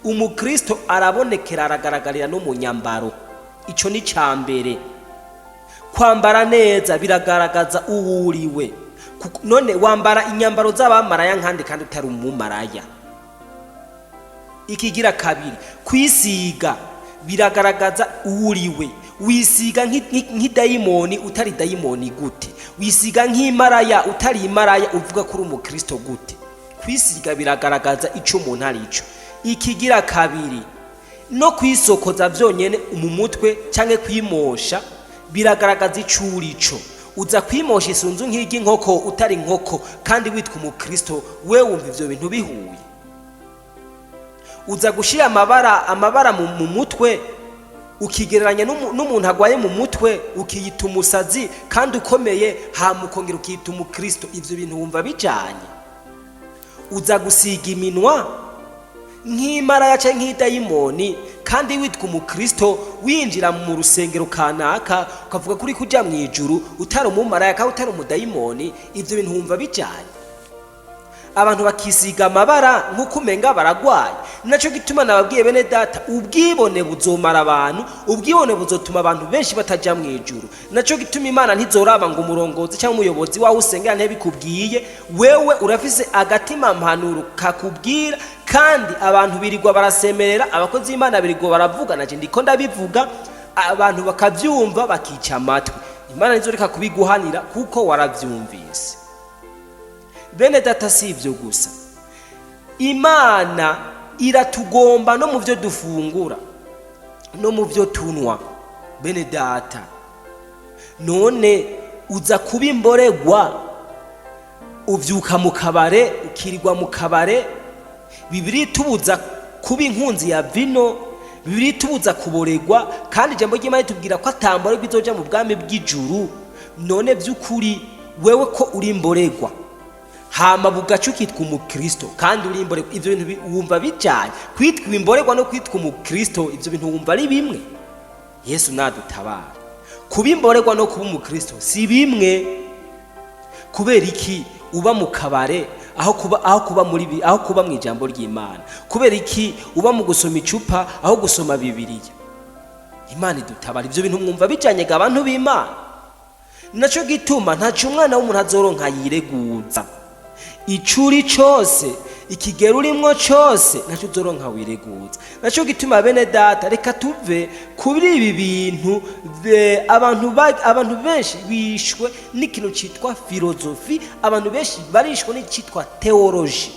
Umukristo arabonekera, aragaragarira no mu nyambaro. Icyo ni cya mbere. Kwambara neza biragaragaza uwo uriwe. None wambara inyambaro z'abamaraya nkandi kandi utari umumaraya? Ikigira kabiri, kwisiga biragaragaza uwo uriwe. Wisiga nk'idayimoni utari dayimoni gute? Wisiga nk'imaraya utari imaraya, uvuga ko uri umukristo gute? Kwisiga biragaragaza icyo umuntu ari cyo. Ikigira kabiri, no kwisokoza byonyine mu mutwe cyangwa kwimosha biragaragaza icyo uri cyo. Uza kwimosha isunzu nk'iry'inkoko utari inkoko kandi witwa umukristo, we wumva ibyo bintu bihuye? Uza gushyira amabara mu mutwe, ukigereranya n'umuntu agwaye mu mutwe, ukiyita umusazi kandi ukomeye, hama ukongera ukiyita umukristo. Ibyo bintu wumva bijanye? Uza gusiga iminwa nk'imaraya cyangwa nk'idayimoni kandi witwa umukristo, winjira mu rusengero kanaka ukavuga ko uri kujya mu ijuru utari umumaraya kandi utari umudayimoni. Ibyo bintu wumva bijanye? Abantu bakisiga amabara nk'uko umenga baragwaye. Nacyo gituma nababwiye, bene data, ubwibone buzomara abantu, ubwibone buzotuma abantu benshi batajya mu ijuru. Nacyo gituma Imana ntizoraba ngo umurongozi cyangwa umuyobozi wawe usengera ntibikubwiye. Wewe urafise agatima mpanuro kakubwira, kandi abantu birirwa barasemerera, abakozi b'Imana birirwa baravuga, naje ndiko ndabivuga, abantu bakabyumva bakica amatwi. Imana ntizoreka kubiguhanira kuko warabyumvise. Bene data, si ibyo gusa, Imana iratugomba no mu byo dufungura no mu byo tunywa. Bene data, none uza kuba imboregwa, ubyuka mu kabare, ukirirwa mu kabare. Bibiliya itubuza kuba inkunzi ya vino, Bibiliya itubuza kuboregwa, kandi ijambo ry'Imana ritubwira ko atamboregwa izoja mu bwami bw'ijuru. None by'ukuri wewe ko uri imboregwa, hama bugaca ukitwa umukristo kandi uri imboregwa, ibyo bintu wumva bijanye? Kwitwa imboregwa no kwitwa umukristo, ibyo bintu wumva ari bimwe? Yesu nadutabara. Kuba imboregwa no kuba umukristo si bimwe. Kubera iki uba mu kabare aho kuba aho kuba mu ijambo ry'Imana? Kubera iki uba mu gusoma icupa aho gusoma Bibiliya? Imana idutabara. Ibyo bintu mwumva bijanye ga abantu b'Imana? Naco gituma ntaco umwana w'umuntu azoronka yireguza. Icuri cose, ikigero urimwo cose, naco uzoronka wireguza. Naco gituma, bene data, reka tuve kuri ibi bintu. Abantu benshi bishwe n'ikintu citwa filozofi, abantu benshi barishwe n'icitwa théologie,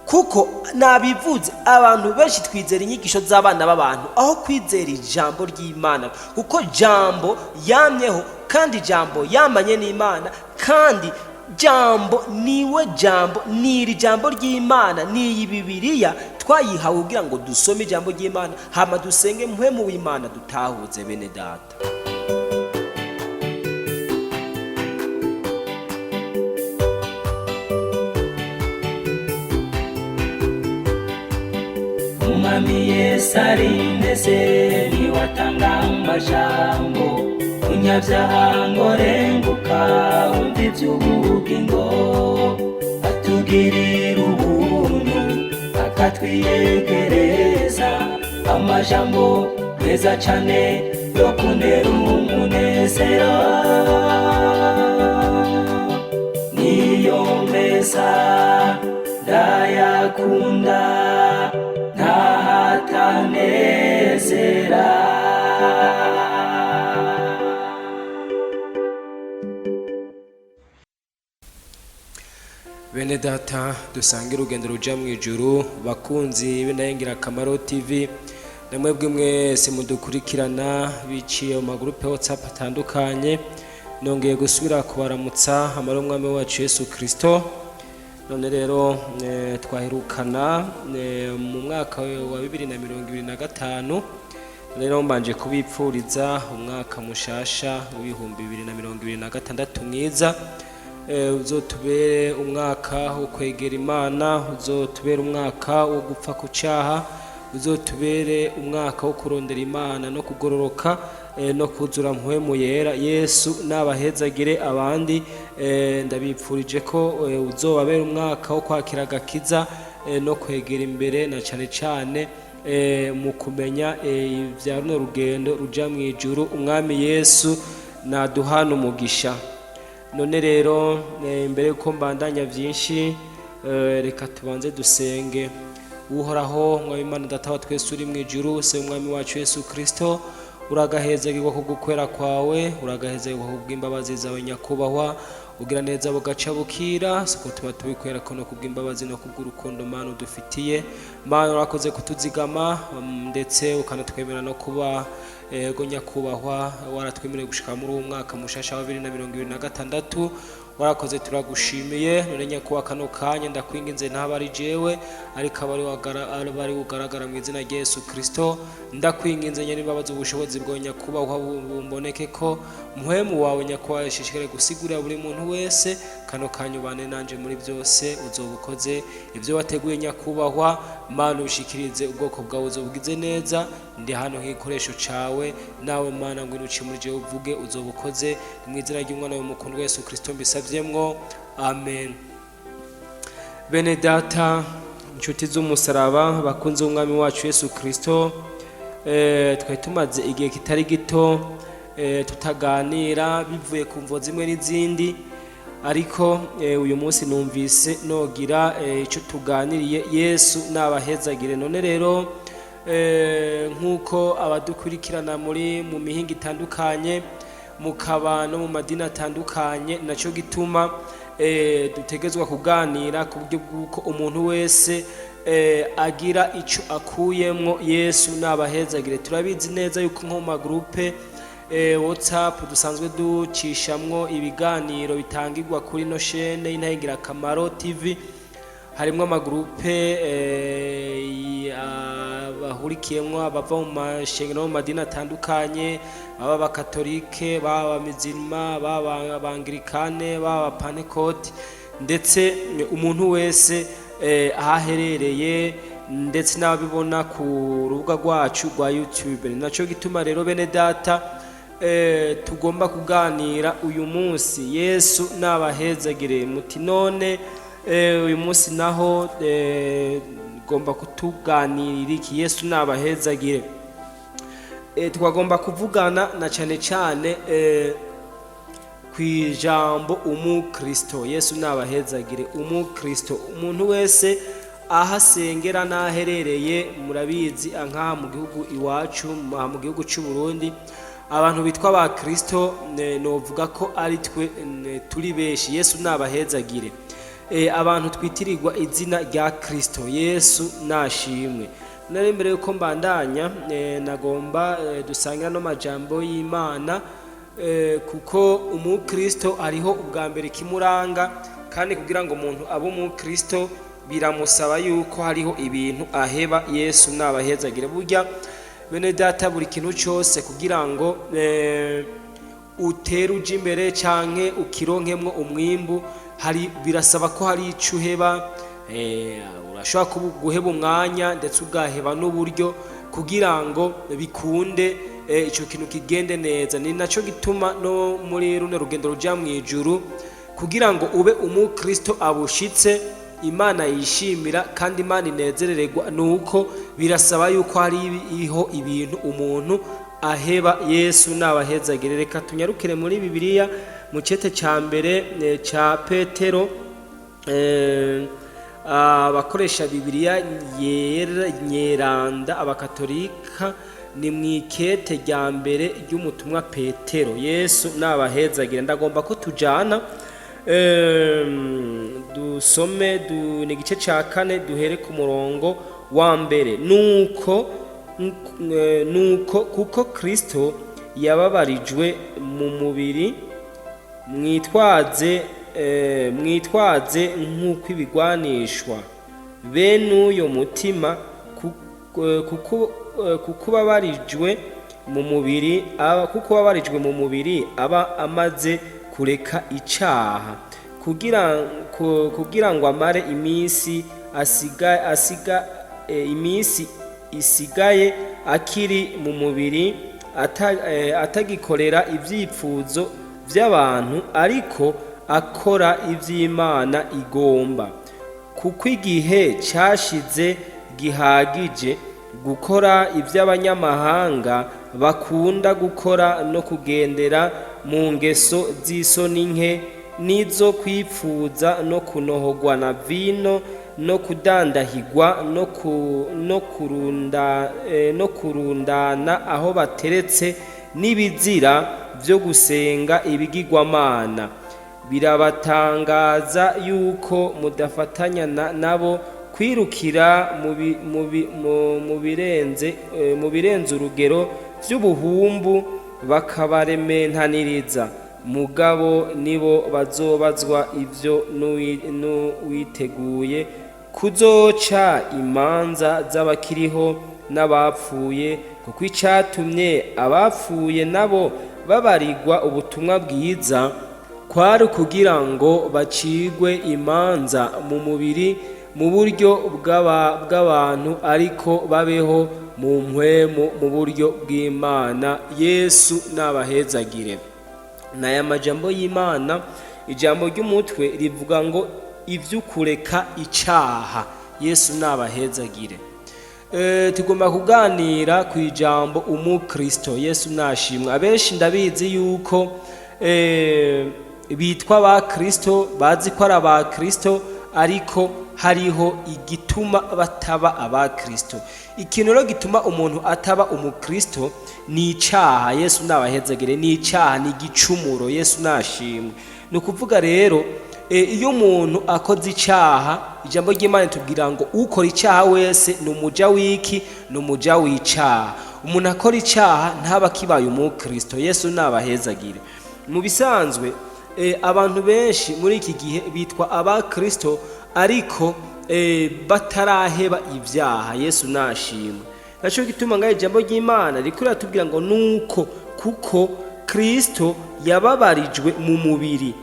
kuko nabivuze, abantu benshi twizera inyigisho z'abana b'abantu aho kwizera ijambo ry'Imana, kuko jambo yamyeho, kandi jambo yamanye n'Imana, kandi jambo niwe jambo. Ni iri jambo ry'Imana, ni iyi Bibiliya twayihawe kugira ngo dusome ijambo ry'Imana, hama dusenge mpwemu w'Imana dutahuze. Bene data, Umwami Yesu arindeze, niwe atanga amajambo. Munyabyaha ngo renguka, wumva iby'ubugingo, atugirira ubuntu akatwiyegereza amajambo meza cane yo kuntera umunezero, niyo meza ndayakunda, ntahatanezera. Bene data dusange urugendo ruja mu ijuru, bakunzi b'Indahingirakamaro TV, namwebwe mwese mudukurikirana biciye mu magurupe WhatsApp atandukanye, nongeye gusubira kubaramutsa amara umwami wacu Yesu Kristo. None rero twaherukana mu mwaka wa 2025. Rero mbanje kubipfuriza umwaka mushasha w'2026 mwiza. Uzotubere umwaka wo kwegera Imana, uzotubere umwaka wo gupfa ku cyaha, uzotubere umwaka wo kurondera Imana no kugororoka, no kuzura mpwemu yera. Yesu nabahezagire. Abandi ndabipfurije ko uzobabera umwaka wo kwakira agakiza. no kwegera imbere na cane cane mu kumenya ibya runo rugendo ruja mu ijuru. Umwami Yesu naduhana umugisha. None rero, imbere yuko mbandanya byinshi, reka tubanze dusenge. Uhoraho Mwami Imana Data wa twese uri mu ijuru, se Umwami wacu Yesu Kristo, uragahezagirwa ku gukwera kwawe, uragahezagirwa ku bw'imbabazi zawe. Nyakubahwa, ugira neza bugaca bukira, siko tuba tubikwera ko no kubw'imbabazi no kubw'urukundo Mana udufitiye. Mana, urakoze kutuzigama, ndetse ukanatwemera no kuba, ego nyakubahwa, waratwemereye gushika muri uwo mwaka mushasha wa 2026. Warakoze, turagushimiye. None nyakubahwa, kano kanya ndakwinginze, ntaba ari jewe ariko aba ari ugaragara mu izina rya Yesu Kristo. Ndakwinginze nyene imbabazi, ubushobozi bwawe nyakubahwa bumboneke ko muhemu wawe nyakubahwa yashishikare gusigurira buri muntu wese. Kano kanya ubane nanje muri byose, uzoba ukoze ibyo wateguye. Nyakubahwa Mana, ubishikirize ubwoko bwawe, uzobugize neza. Ndi hano nk'igikoresho cawe, nawe Mana ngwino uce muri jewe uvuge, uzoba ukoze. Mu izina ry'umwana wawe mukundwa Yesu Kristo mbisavyemwo, amen. Bene data, inshuti z'umusaraba, bakunze umwami wacu Yesu Kristo, twari tumaze igihe kitari gito tutaganira bivuye ku mvo zimwe n'izindi, ariko uyu munsi numvise nogira icyo tuganiriye. Yesu nabahezagire. None rero, nk'uko abadukurikirana muri mu mihinga itandukanye, mukaba no mu madini atandukanye, nacyo gituma dutegezwa kuganira ku buryo bw'uko umuntu wese agira icyo akuyemwo. Yesu nabahezagire. Turabizi neza yuko nko mu ma groupe WhatsApp dusanzwe ducishamwo ibiganiro bitangirwa kuri no chaîne y'Intahingirakamaro TV, harimwo ama groupe bahurikiyemwo abava mu mashengero no mu madini atandukanye, baba abakatolike, baba abamizirima, baba abangirikane, baba abapantekoti, ndetse umuntu wese aho aherereye, ndetse n'ababibona ku rubuga rwacu rwa YouTube. Ni naco gituma rero, bene data, tugomba kuganira uyu munsi. Yesu nabahezagire. Muti none uyu munsi naho gomba kutuganirira iki? Yesu nabahezagire. Twagomba kuvugana na cane cane kw'ijambo umukristo. Yesu nabahezagire. Umukristo, umuntu wese aho asengera n'aherereye, murabizi nkaha mu gihugu iwacu, aha mu gihugu cy'u Burundi, abantu bitwa ba Kristo novuga ko ari twe turi benshi. Yesu nabahezagire. Abantu twitirirwa izina rya Kristo, Yesu nashimwe. Nari mbere yuko mbandanya, nagomba dusangira no majambo y'Imana, kuko umukristo ariho ubwa mbere kimuranga, kandi kugira ngo umuntu abe umukristo biramusaba yuko hariho ibintu aheba. Yesu nabahezagire. Burya bene data, buri kintu cyose kugira ngo utere uja imbere canke ukironkemwo umwimbu, hari birasaba ko hari ico uheba. Urashobora guheba umwanya, ndetse ugaheba n'uburyo kugira ngo bikunde, ico kintu kigende neza. Ni naco gituma no muri runo rugendo ruja mu ijuru, kugira ngo ube umukristo abushitse Imana yishimira kandi Imana inezerererwa, nuko birasaba yuko hariho ibintu umuntu aheba. Yesu nabahezagire. Reka tunyarukire muri Bibiliya mu cete ca mbere ca Petero. Abakoresha Bibiliya yera nyeranda, abakatolika, ni mu ikete rya mbere ry'umutumwa Petero. Yesu nabahezagire. Ndagomba ko tujana, dusome ni igice ca kane, duhere ku murongo wa mbere. Nuko kuko Kristo yababarijwe mu mubiri, mwitwaze nk'uko ibigwanishwa bene uyo mutima, kuko ubabarijwe mu mubiri aba, kuko ubabarijwe mu mubiri aba amaze kureka icaha, kugira ngo amare iminsi asiga iminsi isigaye akiri mu mubiri atagikorera ivyipfuzo vy'abantu, ariko akora ivy'Imana igomba. Kuko igihe cyashize gihagije gukora iby'abanyamahanga bakunda gukora no kugendera mu ngeso z'isoni nke n'izo kwipfuza no kunohogwa na vino no kudandahigwa no kurundana aho bateretse n'ibizira byo gusenga ibigirwamana. Birabatangaza yuko mudafatanya nabo kwirukira mu birenze urugero by'ubuhumbu, bakabarementaniriza. Mugabo nibo bazobazwa ibyo n'uwiteguye kuzoca imanza z'abakiriho n'abapfuye. Kuko icyatumye abapfuye nabo babarigwa ubutumwa bwiza kwari ukugira ngo bacigwe imanza mu mubiri mu buryo bw'abantu, ariko babeho mu mpwemu mu buryo bw'Imana. Yesu n'abahezagire. N'aya majambo y'Imana. Ijambo ry'umutwe rivuga ngo ivy'ukureka icaha. Yesu n'abahezagire. Tugomba kuganira ku ijambo umukristo. Yesu nashimwe. Abenshi ndabizi yuko bitwa ba Kristo, bazi ko ari aba Kristo, ariko hariho igituma bataba aba Kristo. Ikintu rero gituma umuntu ataba umukristo ni icaha. Yesu nabahezagire. Ni icaha, ni igicumuro. Yesu nashimwe. Ni ukuvuga rero, iyo umuntu akoze icaha, ijambo ry'Imana ritubwira ngo ukora icaha wese ni umuja w'iki? Ni umuja w'icaha. Umuntu akora icaha ntaba akibaye umukristo. Yesu nabahezagire. Mu bisanzwe, abantu benshi muri iki gihe bitwa abakristo, ariko bataraheba ibyaha. Yesu nashimwe. Naco gituma ngaho ijambo ry'Imana riko riratubwira ngo nuko kuko Kristo yababarijwe mu mubiri,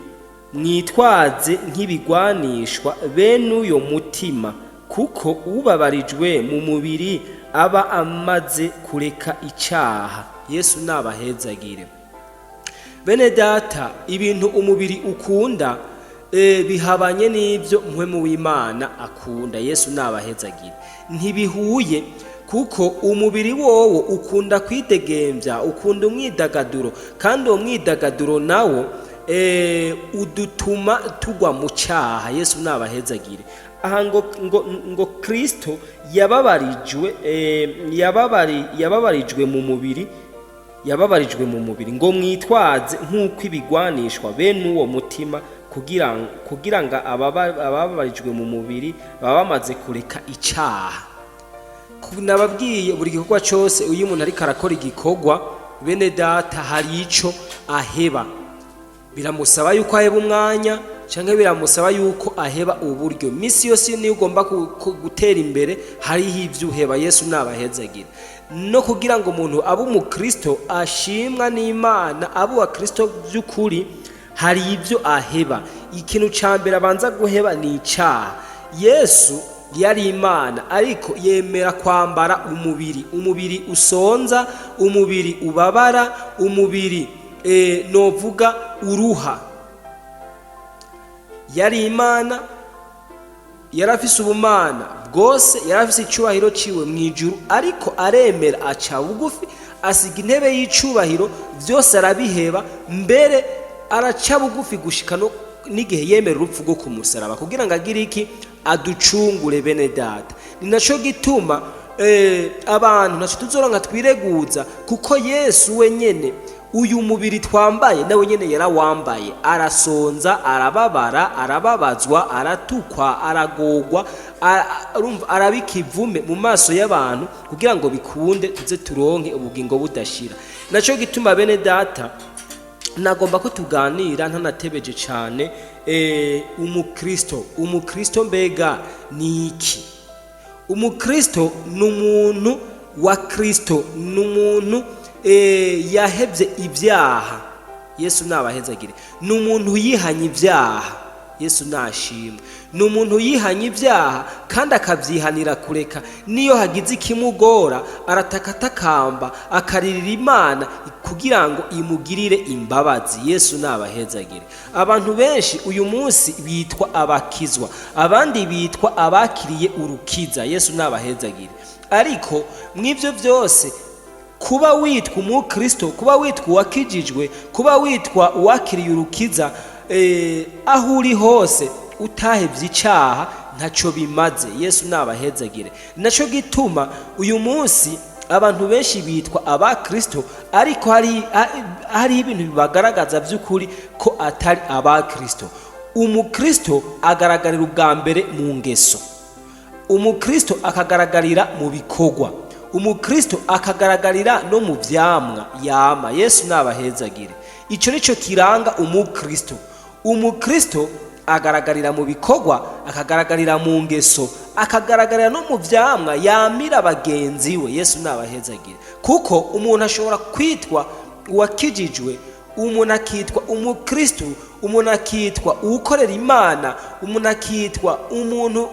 mwitwaze nk'ibigwanishwa bene uyo mutima, kuko ubabarijwe mu mubiri aba amaze kureka icaha. Yesu nabahezagire. Bene data, ibintu umubiri ukunda bihabanye n'ibyo mpwemu w'Imana akunda. Yesu nabahezagire. Ntibihuye, kuko umubiri wowo ukunda kwidegembya, ukunda umwidagaduro, kandi uwo mwidagaduro nawo udutuma tugwa mu cyaha. Yesu nabahezagire. Aha ngo Kristo yababarijwe mu mubiri, yababarijwe mu mubiri, ngo mwitwaze nk'uko ibigwanishwa bene uwo mutima, kugira ngo abababarijwe mu mubiri baba bamaze kureka icaha. Nababwiye, buri gikorwa cyose, iyo umuntu ariko arakora igikorwa, bene data, hari ico aheba. Biramusaba yuko aheba umwanya, cyangwa biramusaba yuko aheba uburyo. Misi yose niyo ugomba gutera imbere, hariho ibyo uheba. Yesu nabahezagire. No kugira ngo umuntu abe umukristo ashimwa n'Imana, abe uwa Kristo by'ukuri, hari ibyo aheba. Ikintu cya mbere abanza guheba ni icyaha. Yesu yari Imana, ariko yemera kwambara umubiri, umubiri usonza, umubiri ubabara, umubiri novuga uruha. Yari Imana, yari afise ubumana bwose, yari afise icyubahiro ciwe mu ijuru, ariko aremera aca bugufi, asiga intebe y'icubahiro, byose arabiheba. Mbere araca bugufi gushika no n'igihe yemera urupfu rwo ku musaraba, kugira ngo agire iki? Aducungure. Bene data, ni naco gituma abantu ntaco tuzoronka twireguza, kuko Yesu wenyene uyu mubiri twambaye nawe nyene yarawambaye, arasonza, arababara, arababazwa, aratukwa, aragogwa, urumva, araba ikivume mu maso y'abantu, kugira ngo bikunde tuze turonke ubugingo budashira. Naco gituma, bene data, nagomba ko tuganira ntanatebeje cyane. Umukristo mbega ni iki? Umukristo ni umuntu wa Kristo, ni umuntu yahebye ibyaha. Yesu nabahezagire. Ni umuntu yihanye ibyaha. Yesu nashimwe. Ni umuntu yihanye ibyaha kandi akabyihanira kureka. Niyo hagize ikimugora, aratakatakamba, akaririra Imana kugira ngo imugirire imbabazi. Yesu nabahezagire. Abantu benshi uyu munsi bitwa abakizwa, abandi bitwa abakiriye urukiza. Yesu nabahezagire. Ariko mw'ibyo byose, kuba witwa umukristo, kuba witwa uwakijijwe, kuba witwa uwakiriye urukiza, aho uri hose utahevye icaha ntacyo bimaze. Yesu nabahezagire. Nacyo gituma uyu munsi abantu benshi bitwa abakristo, ariko hariho ibintu bibagaragaza by'ukuri ko atari abakristo. Umukristo agaragarira ubwa mbere mu ngeso, umukristo akagaragarira mu bikorwa, umukristo akagaragarira no mu vyamwa yama. Yesu nabahezagire. Ico nico kiranga umukristo. Umukristo agaragarira mu bikorwa, akagaragarira mu ngeso, akagaragarira no mu vyamwa yamira bagenzi we. Yesu nabahezagire. Kuko umuntu ashobora kwitwa uwakijijwe, umuntu akitwa umukristo, umuntu akitwa uwukorera Imana, umuntu akitwa umuntu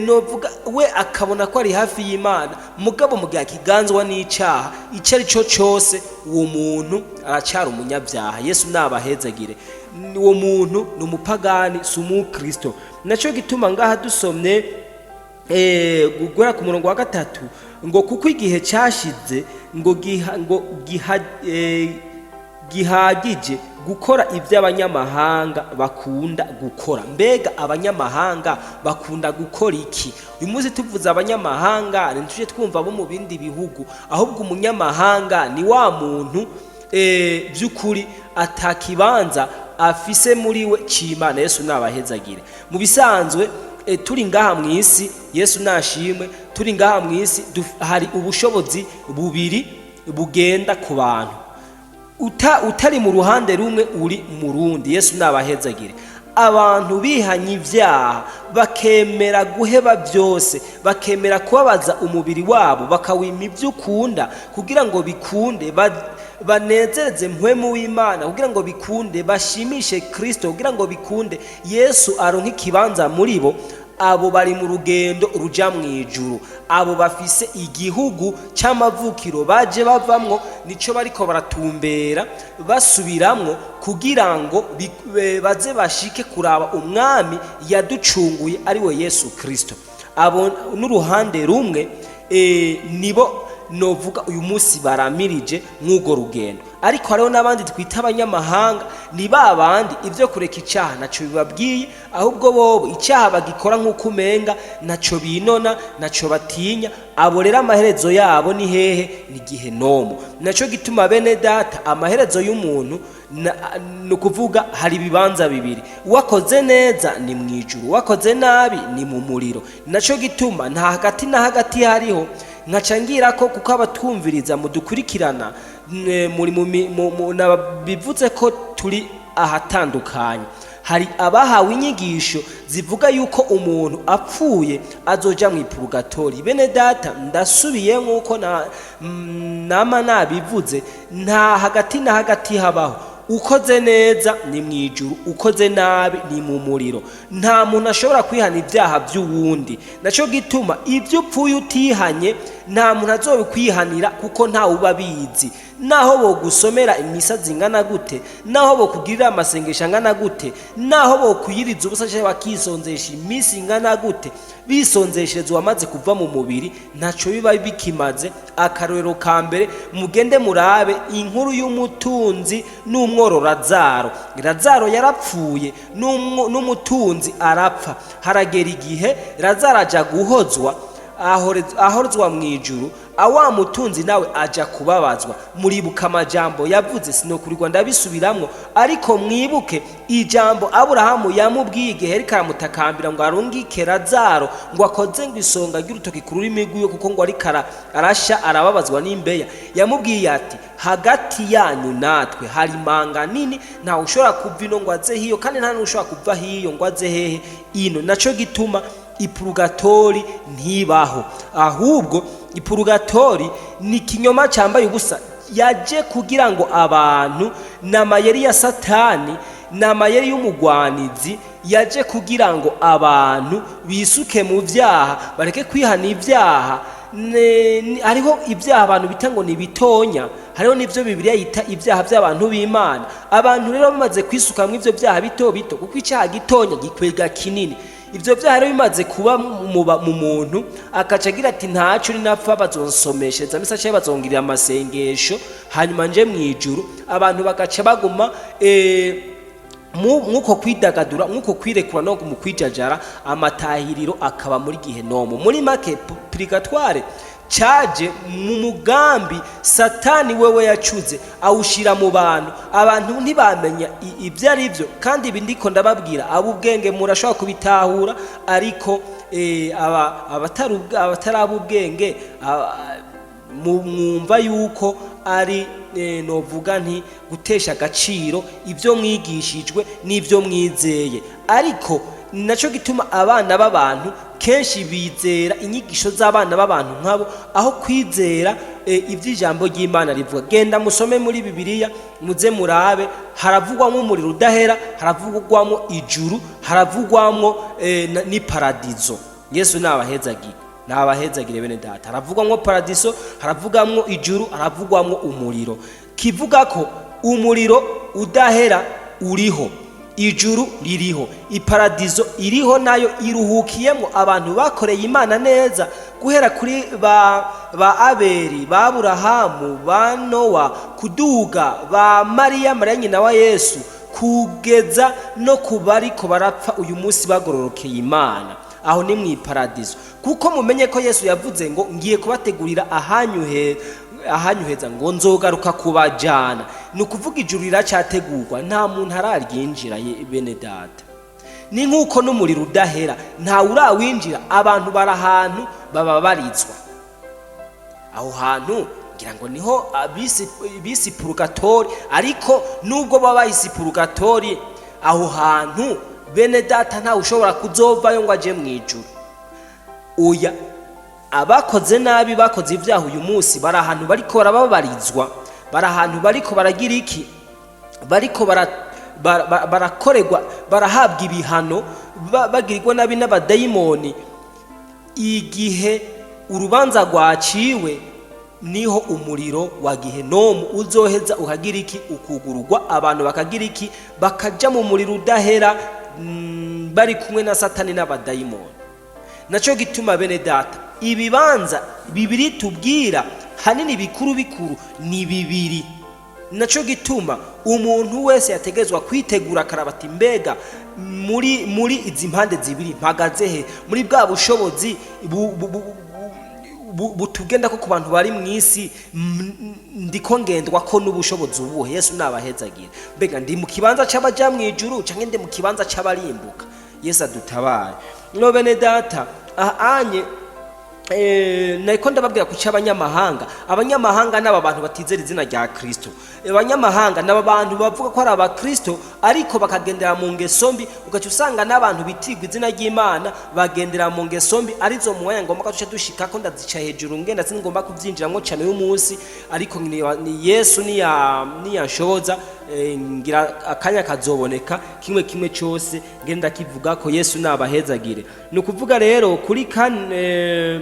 novuga we akabona ko ari hafi y'Imana, mugabo mu gihe akiganzwa n'icaha icyo ari cyo cyose, uwo muntu aracyari umunyabyaha. Yesu nabahezagire. Uwo muntu ni umupagani, si umukristo. Nacyo gituma ngaha dusomye guhera ku murongo wa 3 ngo: "Kuko igihe cyashize ngo gihagije gukora ibyo abanyamahanga bakunda gukora." Mbega abanyamahanga bakunda gukora iki? Uyu munsi tuvuze abanyamahanga, ntitujye twumva abo mu bindi bihugu, ahubwo umunyamahanga ni wa muntu by'ukuri atakibanza afise muri we c'Imana. Yesu nabahezagire. Mu bisanzwe turi ngaha mu isi, Yesu nashimwe, turi ngaha mu isi, hari ubushobozi bubiri bugenda ku bantu. Utari mu ruhande rumwe, uri mu rundi. Yesu nabahezagire. Abantu bihanye ibyaha, bakemera guheba byose, bakemera kubabaza umubiri wabo, bakawima ibyo ukunda kugira ngo bikunde banezereze Mpwemu w'Imana, kugira ngo bikunde bashimishe Kristo, kugira ngo bikunde Yesu aronke ikibanza muri bo, abo bari mu rugendo ruja mu ijuru. Abo bafise igihugu cy'amavukiro baje bavamwo, nico bariko baratumbera basubiramwo kugira ngo baze bashike kuraba umwami yaducunguye, ari we Yesu Kristo. Abo n'uruhande rumwe, nibo novuga uyu munsi baramirije mw'urwo rugendo. Ariko hariho n'abandi twita abanyamahanga, ni ba bandi ibyo kureka icyaha ntacyo bibabwiye, ahubwo bobo icyaha bagikora nk'uko umenga ntacyo binona, ntacyo batinya. Abo rero amaherezo yabo ni hehe? Ni gihenomu. Nacyo gituma, bene data, amaherezo y'umuntu ni ukuvuga hari ibibanza bibiri: uwakoze neza ni mu ijuru, uwakoze nabi ni mu muriro. Nacyo gituma nta hagati na hagati hariho. Nkaca ngira ko kuko abatwumviriza mudukurikirana muri bivuze ko turi ahatandukanye. Hari abahawe inyigisho zivuga yuko umuntu apfuye azoja mu ipurugatori. Bene data, ndasubiye nk'uko nama nabivuze, nta hagati na hagati habaho. Ukoze neza ni mu ijuru, ukoze nabi ni mu muriro. Nta muntu ashobora kwihana ibyaha by'uwundi. Nacyo gituma ibyo upfuye utihanye nta muntu azobikwihanira, kuko ntawe uba abizi. Naho bogusomera imisa zingana gute, naho bokugirira amasengesho angana gute, naho bokwiyiriza ubusa cyangwa bakisonzesha iminsi ingana gute, bisonzeshereza uwamaze kuva mu mubiri, ntacyo biba bikimaze. Akarorero ka mbere, mugende murabe inkuru y'umutunzi n'umworo Razaro. Razaro yarapfuye, n'umutunzi arapfa. Haragera igihe Razaro aja guhozwa, ahorezwa mu ijuru, awa mutunzi nawe aja kubabazwa. Muribuka amajambo yavuze, sinokurirwa ndabisubiramwo, ariko mwibuke ijambo Aburahamu yamubwiye igihe ariko aramutakambira ngo arungike Razaro ngo akoze ngo isonga ry'urutoki ku rurimi rwiwe, kuko ngo ariko arasha, arababazwa n'imbeya. Yamubwiye ati: "Hagati yanyu natwe hari imanga nini, ntawe ushobora kuva ino ngo aze hiyo, kandi nta n'ushobora kuva hiyo ngo aze hehe ino." Naco gituma ipurugatori ntibaho, ahubwo ipurugatori ni ikinyoma cyambaye ubusa yaje kugira ngo abantu, ni amayeri ya Satani, ni amayeri y'umugwanizi. Yaje kugira ngo abantu bisuke mu byaha, bareke kwihana ibyaha. Hariho ibyaha abantu bita ngo ni bitonya, hariho n'ibyo Bibiliya yita ibyaha by'abantu b'Imana. Abantu rero bamaze kwisuka mu ibyo byaha bito bito, kuko icyaha gitonya gikwega kinini. Ibyo byaha rero bimaze kuba mu muntu, akaca agira ati: "Ntaco, ninapfa bazonsomeshereza misa cyangwa bazongirira amasengesho, hanyuma nje mu ijuru." Abantu bagaca baguma mwuko kwidagadura, mwuko kwirekura no mu kwijajara, amatahiriro akaba muri gihenomu. Muri make, purigatoire cyaje mu mugambi Satani wewe yacuze, awushira mu bantu. Abantu ntibamenya ibyo ari byo. Kandi ibi ndiko ndababwira, ab'ubwenge murashobora kubitahura, ariko abatari ubwenge mwumva yuko ari novuga nti gutesha agaciro ibyo mwigishijwe n'ibyo mwizeye. Ariko nacyo gituma abana b'abantu kenshi bizera inyigisho z'abana b'abantu nk'abo aho kwizera iby'ijambo ry'Imana rivuga. Genda musome muri Bibiliya, muze murabe: haravugwamo umuriro udahera, haravugwamo ijuru, haravugwamo n'iparadizo. Yesu nabahezagire, nabahezagire bene data. Haravugwamwo paradiso, haravugwamwo ijuru, haravugwamwo umuriro. Kivuga ko umuriro udahera uriho, ijuru ririho, iparadizo iriho, nayo iruhukiyemo abantu bakoreye Imana neza, guhera kuri ba Abeli, ba Aburahamu, ba Nowa, kuduga ba Mariya, Mariya nyina wa Yesu, kugeza no ku bariko barapfa uyu munsi bagororokeye Imana. Aho ni mu iparadizo, kuko mumenye ko Yesu yavuze ngo: "Ngiye kubategurira ahanyu heza, ngo nzogaruka kubajana." Ni ukuvuga ijuru riracyategurwa, nta muntu araryinjira. Bene data, ni nk'uko n'umuriro udahera ntawe urawinjira. Abantu bari ahantu bababarizwa, aho hantu ngira ngo niho bisi purugatori. Ariko nubwo baba bahise purugatori, aho hantu, bene data, ntawe ushobora kuzovayo ngo aje mu ijuru. Oya, abakoze nabi, bakoze ibyaha, uyu munsi bari ahantu bariko barababarizwa, bari ahantu bariko baragira iki? Bariko barakorerwa, barahabwa ibihano, bagirirwa nabi n'abadayimoni. Igihe urubanza rwaciwe, niho umuriro wa gihenomu uzoheza ukagira iki? Ukugururwa, abantu bakagira iki? Bakaja mu muriro udahera, bari kumwe na Satani n'abadayimoni. Nacyo gituma, bene data, ibibanza bibiri tubwira hanini bikuru bikuru ni bibiri. Nacyo gituma umuntu wese yategezwa kwitegura, akaraba ati: "Mbega muri izi mpande zibiri mpagaze he?" Muri bwa bushobozi butugenda ko ku bantu bari mu isi, ndiko ngendwa ko n'ubushobozi ubuhe? Yesu nabahezagire. Mbega ndi mu kibanza c'abaja mu ijuru, canke ndi mu kibanza c'abarimbuka? Yesu adutabare. No bene data, aha anye nariko ndababwira ku cy'abanyamahanga. Abanyamahanga ni aba bantu batizera izina rya Kristo. Abanyamahanga ni aba bantu bavuga ko ari abakristo, ariko bakagendera mu ngeso mbi. Ugaca usanga n'abantu bitirwa izina ry'Imana bagendera mu ngeso mbi, arizo mu mwanya ngomba ko duce dushikako. Ndazica hejuru, ngenda singomba kubyinjiramo cyane uyu munsi, ariko ni Yesu niyanshoboza, ngira akanya kazoboneka, kimwe kimwe cyose ngenda kivuga ko. Yesu nabahezagire. Ni ukuvuga rero kuri kane,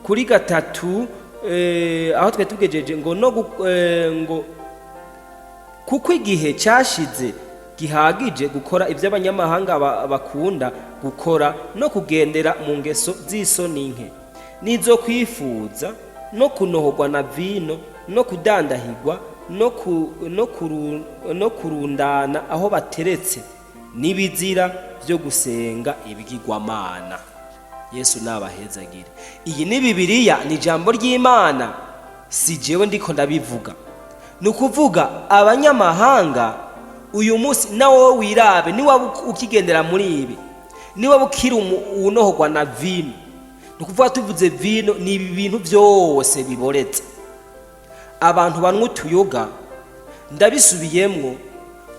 kuri gatatu, aho twari tugejeje, ngo no ngo kuko igihe cyashize gihagije gukora ibyo abanyamahanga bakunda gukora, no kugendera mu ngeso z'isoni nke, n'izo kwifuza, no kunohorwa na vino, no kudandahirwa, no kurundana aho bateretse, n'ibizira byo gusenga ibigirwamana. Yesu nabahezagire. Iyi ni Bibiliya, ni ijambo ry'Imana, si jewe ndiko ndabivuga. Ni ukuvuga abanyamahanga uyu munsi, nawe wowe wirabe niwaba ukigendera muri ibi, niwaba ukiri unohorwa na vino. Ni ukuvuga, tuvuze vino, ni ibi bintu byose biboretse, abantu banywa utuyoga. Ndabisubiyemwo,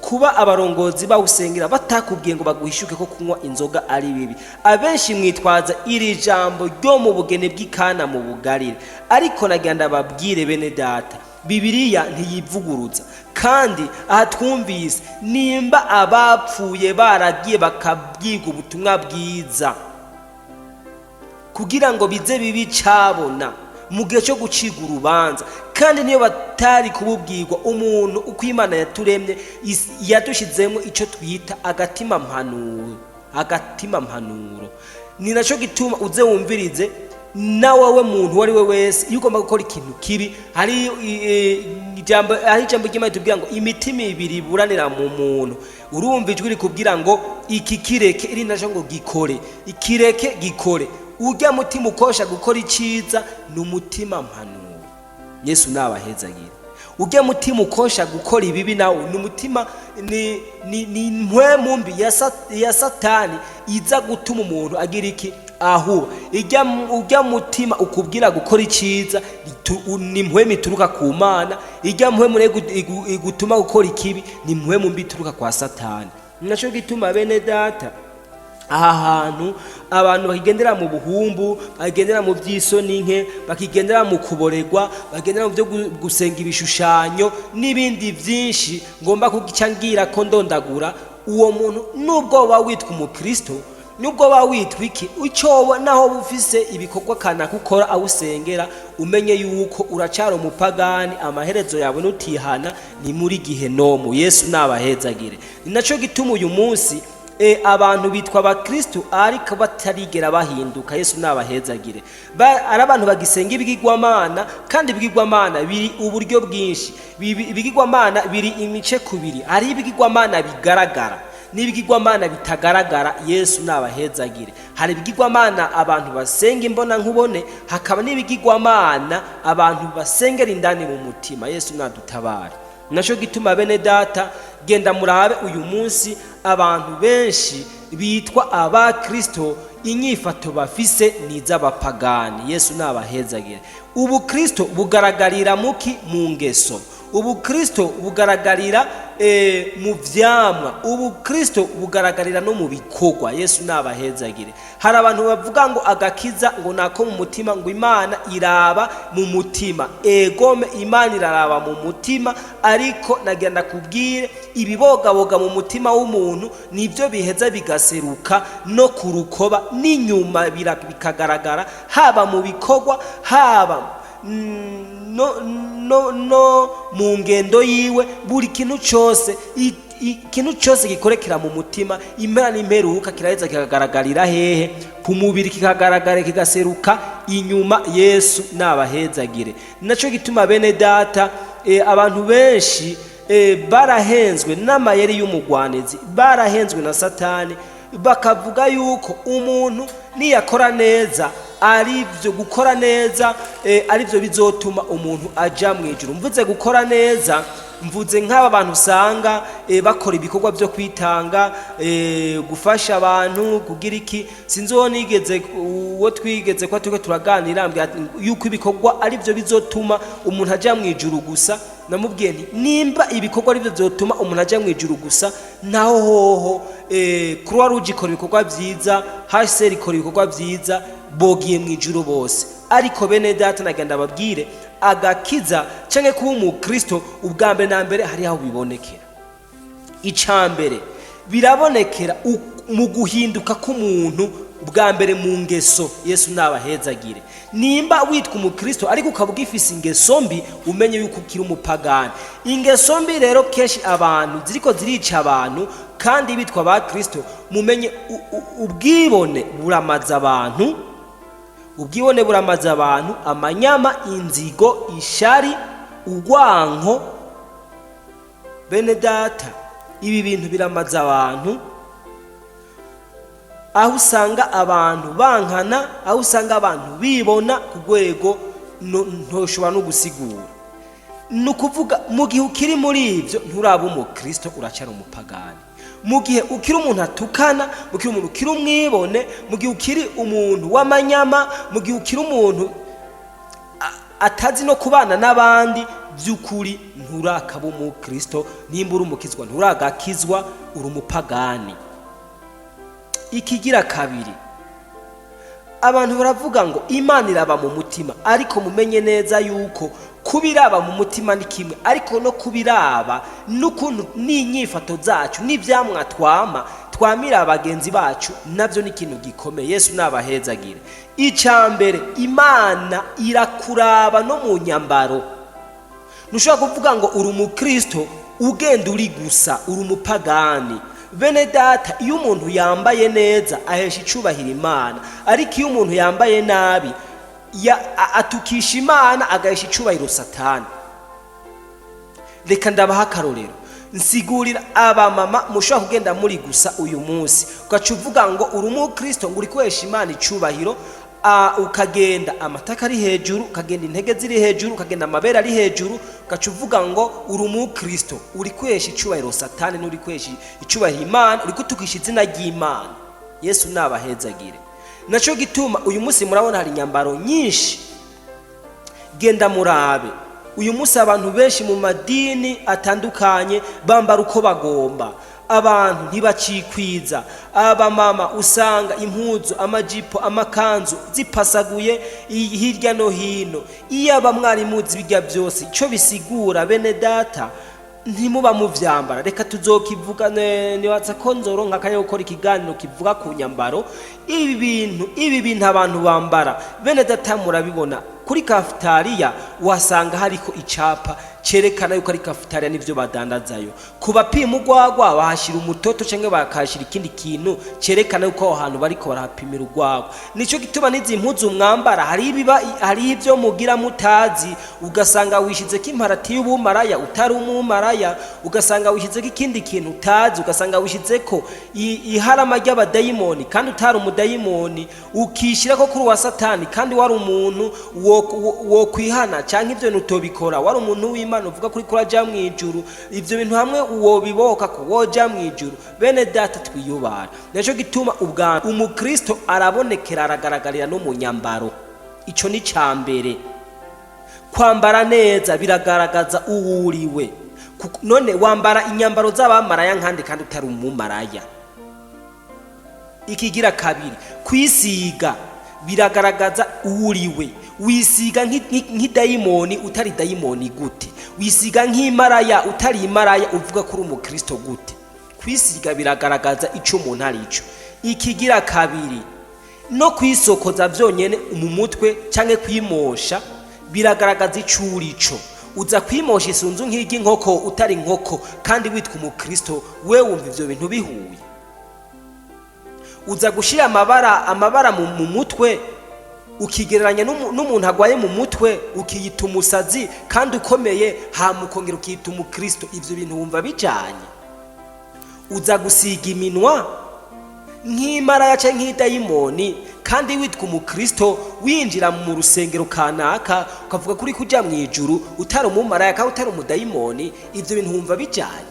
kuba abarongozi bawusengera batakubwiye ngo baguhishuke ko kunywa inzoga ari bibi. Abenshi mwitwaza iri jambo ryo mu bugeni bw'Ikana mu Bugarire, ariko nagira ndababwire, bene data, Bibiliya ntiyivuguruza. Kandi aha twumvise nimba abapfuye baragiye bakabwirwa ubutumwa bwiza kugira ngo bize bibi cabona mu gihe cyo gucibwa urubanza, kandi niyo batari kububwirwa, umuntu uko Imana yaturemye yadushyizemo icyo twita agatima mpanuro. Agatima mpanuro ni nacyo gituma uze wumvirize na wowe muntu uwo ari we wese, iyo ugomba gukora ikintu kibi, hari ijambo ry'Imana ritubwira ngo imitima ibiri iburanira mu muntu. Urumva ijwi rikubwira ngo iki kireke, iri nacyo ngo gikore, ikireke gikore. Ujya mutima ukosha gukora icyiza ni umutima mpanuro. Yesu nabahezagire. Ujya mutima ukosha gukora ibibi nawe ni umutima, ni mpwemu mbi ya Satani iza gutuma umuntu agira iki? Ahuba ujya mutima ukubwira gukora icyiza ni mpwemu ituruka ku Mana. Ijya mpwemu rero igutuma gukora ikibi ni mpwemu mbi ituruka kwa Satani. Nacyo gituma, bene data, aha hantu abantu bakigendera mu buhumbu, bakigendera mu by'isoni nke, bakigendera mu kuboregwa, bakigendera mu byo gusenga ibishushanyo n'ibindi byinshi ngomba kugica ngira ko ndondagura, uwo muntu nubwo woba witwa umukristo, nubwo woba witwa iki, icyo naho ufise ibikorwa kanaka ukora awusengera, umenye yuko uracara umupagani. Amaherezo yawe nutihana ni muri gihenomu. Yesu nabahezagire. Ni nacyo gituma uyu munsi abantu bitwa abakristo ariko batarigera bahinduka. Yesu nabahezagire. Ari abantu bagisenga ibigirwamana, kandi ibigirwamana biri uburyo bwinshi. Ibigirwamana biri imice kubiri: hari ibigirwamana bigaragara n'ibigirwamana bitagaragara. Yesu nabahezagire. Hari ibigirwamana abantu basenga imbona nkubone, hakaba n'ibigirwamana abantu basengera indani mu mutima. Yesu nadutabare. Nacyo gituma, bene data, genda murabe uyu munsi abantu benshi bitwa abakristo, inyifato bafise ni iz'abapagani. Yesu nabahezagire. Ubukristo bugaragarira muki? Mu ngeso. Ubukristo bugaragarira mu vyamwa. Ubukristo bugaragarira no mu bikorwa. Yesu nabahezagire. Hari abantu bavuga ngo agakiza ngo nako mu mutima, ngo Imana iraba mu mutima. Egome, Imana iraraba mu mutima, ariko nagira ndakubwire, ibibogaboga mu mutima w'umuntu nibyo biheza bigaseruka no ku rukoba n'inyuma, bikagaragara haba mu bikorwa, haba no mu ngendo yiwe. Buri kintu cyose, ikintu cyose gikorekera mu mutima, impera n'imperuka kiraheza kikagaragarira hehe? Ku mubiri, kikagaragara, kigaseruka inyuma. Yesu nabahezagire. Nacyo gituma, bene data, abantu benshi barahenzwe n'amayeri y'umugwanizi, barahenzwe na Satani, bakavuga yuko umuntu niyakora neza ari byo gukora neza, ari byo bizotuma umuntu aja mu ijuru. Mvuze gukora neza, mvuze nk'aba bantu usanga bakora ibikorwa byo kwitanga, gufasha abantu, kugira iki. Sinzi uwo nigeze, uwo twigeze ko turiko turaganira, ambwira ati yuko ibikorwa ari byo bizotuma umuntu aja mu ijuru gusa. Namubwiye nti nimba ibikorwa ari byo byotuma umuntu ajya mu ijuru gusa, naho hoho Croix Rouge ikora ibikorwa byiza, HCR ikora ibikorwa byiza, bogiye mu ijuru bose. Ariko bene data, nagenda babwire, agakiza canke kuba umukristo, ubwa mbere na mbere hari aho bibonekera. Icya mbere birabonekera mu guhinduka k'umuntu, bwa mbere mu ngeso. Yesu nabahezagire. Nimba witwa umukristo ariko ukaba ugifise ingeso mbi, umenye yuko ukiri umupagani. Ingeso mbi rero kenshi abantu ziriko zirica abantu kandi bitwa ba Kristo. Mumenye ubwibone buramaza abantu, ubwibone buramaza abantu, amanyama, inzigo, ishari, urwanko. Bene data, ibi bintu biramaza abantu, aho usanga abantu bankana, aho usanga abantu bibona ku rwego ntoshobora no gusigura. Ni ukuvuga, mu gihe ukiri muri ibyo nturaba umukristo, uracara umupagani. Mu gihe ukiri umuntu atukana, mu gihe umuntu ukiri umwibone, mu gihe ukiri umuntu w'amanyama, mu gihe ukiri umuntu atazi no kubana n'abandi, by'ukuri nturakaba umukristo. Nimba uri umukizwa, nturagakizwa, uri umupagani. Ikigira kabiri, abantu baravuga ngo Imana iraba mu mutima, ariko mumenye neza yuko kuba mu mutima si ukuba umukristo. Kubiraba mu mutima ni kimwe, ariko no kubiraba n'ukuntu n'inyifato zacu n'ivyamwa twama twamira bagenzi bacu, nabyo ni ikintu gikomeye. Yesu nabahezagire. Icya mbere, Imana irakuraba no mu nyambaro. Ntushobora kuvuga ngo uri umukristo ugenda uri gusa uri umupagani. Bene data, iyo umuntu yambaye neza ahesha icubahiro Imana, ariko iyo umuntu yambaye nabi atukisha Imana, agahesha icubahiro Satani. Reka ndabaha akarorero, nsigurira abamama mushobora kugenda muri gusa uyu munsi, ugaca uvuga ngo uri umukristo, ngo uri guhesha Imana icubahiro, ukagenda amataka ari hejuru, ukagenda intege ziri hejuru, ukagenda amabere ari hejuru, ugaca uvuga ngo uri umukristo. Uri kwesha icubahiro Satani n'uri kwesha icubahiro Imana, uri gutukisha izina ry'Imana. Yesu nabahezagire. Nacyo gituma uyu munsi murabona hari inyambaro nyinshi. Genda murabe uyu munsi abantu benshi mu madini atandukanye bambara uko bagomba, abantu ntibacikwiza. Abamama usanga impuzu, amajipo, amakanzu zipasaguye hirya no hino. Iyo aba mwari muzi bijya byose icyo bisigura, bene data, ntimuba muvyambara. Reka tuzokivuga, nibaza ko nzoronka akanya ko gukora ikiganiro kivuga ku nyambaro. Ibi bintu abantu bambara, bene data, murabibona kuri kafutariya wasanga hariko icapa cerekana yuko ari kafutariya n'ivyo badandazayo. Ku bapima urwagwa bahashyira umutoto canke bakahashyira ikindi kintu cerekana yuko aho hantu bariko barahapimira urwagwa. Nico gituma n'izi mpuzu mwambara hari ibiba, hari ibyo mugira mutazi, ugasanga wishizeko imparati y'ubumaraya utari umumaraya, ugasanga wishizeko ikindi kintu utazi, ugasanga wishizeko iharama ry'abadayimoni kandi utari umudayimoni, ukishirako kuri uwa Satani kandi wari umuntu wo kwihana, canke ivyo bintu utobikora wari umuntu w'Imana uvuga kuri kuraja mw'ijuru. Ivyo bintu hamwe wobiboka ko woja mw'ijuru. Bene data, twiyubara. Nico gituma ubwa umukristo arabonekera, aragaragarira no mu nyambaro. Ico ni ca mbere. Kwambara neza biragaragaza uwo uriwe. None wambara inyambaro z'abamaraya nkandi kandi utari umumaraya? Ikigira kabiri, kwisiga biragaragaza uwo uriwe. Wisiga nk'idayimoni utari dayimoni gute? Wisiga nk'imaraya utari imaraya uvuga ko uri umukristo gute? Kwisiga biragaragaza icyo umuntu ari cyo. Ikigira kabiri, no kwisokoza byonyine mu mutwe cyangwa kwimosha biragaragaza icyo uri cyo. Uza kwimosha isunzu nk'iry'inkoko utari inkoko kandi witwa umukristo, we wumva ibyo bintu bihuye? Uza gushyira amabara mu mutwe ukigereranya n'umuntu agwaye mu mutwe, ukiyita umusazi kandi ukomeye, hama ukongera ukiyita umukristo. Ibyo bintu wumva bijanye? Uza gusiga iminwa nk'imaraya cyangwa nk'idayimoni kandi witwa umukristo, winjira mu rusengero kanaka ukavuga kuri kujya mu ijuru utari umumaraya kandi utari umudayimoni. Ibyo bintu wumva bijanye?